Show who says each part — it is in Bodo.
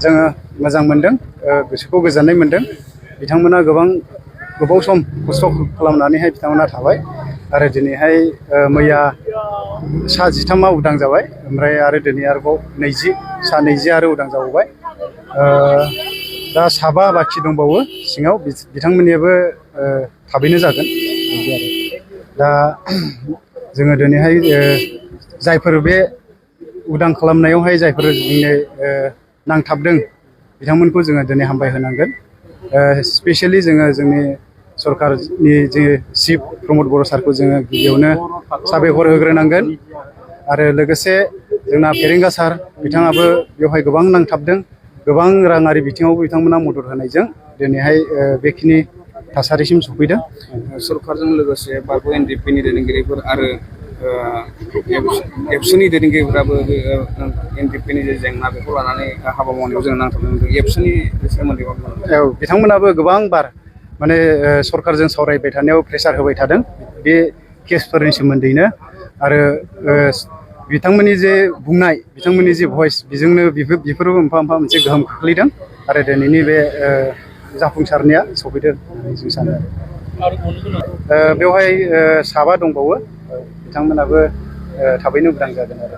Speaker 1: जोङो मोजां मोनदों, गोसोखौ गोजोननाय मोनदों। बिथांमोना गोबाव सम खस्थ' खालामनानैहाय बिथांमोना थाबाय आरो दिनैहाय मैया सा 13 उदां जाबाय, ओमफ्राय आरो दिनै आरोबाव सा 20 आरो उदां जाबावबाय। दा साबा बाखि दंबावो सिङाव, बिथांमोननियाबो थाबैनो जागोन बिदि आरो। दा जोङो दिनैहाय जायफोर बे उदां खालामनायावहाय जायफोर जोंनि नांथाबदों बिथांमोनखौ जोङो दिनै हामबाय होनांगोन। स्पेसियेलि जोङो जोंनि सरकारनि जे चिफ प्रमद बर' सारखौ जोङो गिबियावनो साबायखर होग्रोनांगोन। आरो लोगोसे जोंना फेरेंगा सार बिथाङाबो बेवहाय गोबां नांथाबदों, गोबां राङारि बिथिङावबो बिथांमोना मदद होनायजों दिनैहाय बेखिनि थासारिसिम सफैदों।
Speaker 2: सरकारजों लोगोसे बारग' एनडिएफबिनि दैदेनगिरिफोर आरो एबसुनि दैदेनगिरिफोराबो एनडिएफबिनि जे जेंना बेखौ लानानै हाबा मावनायाव जों नांथाबनानै दं। एबसुनि सोमोन्दै
Speaker 1: औ, बिथांमोनाबो गोबां बार माने सरकारजों सावरायबाय थानायाव प्रेसार होबाय थादों बे केसफोरनि सोमोन्दैनो। आरो बिथांमोननि जे बुंनाय, बिथांमोननि जे भइस, बेजोंनो बेफोरबो मोनफा मोनसे गोहोम खोख्लैदों आरो दिनैनि बे जाफुंसारनाया सफैदों होननानै जों सानो आरो। बेवहाय साबा दंबावो, बिथांमोनाबो थाबैनो उदां जागोन आरो।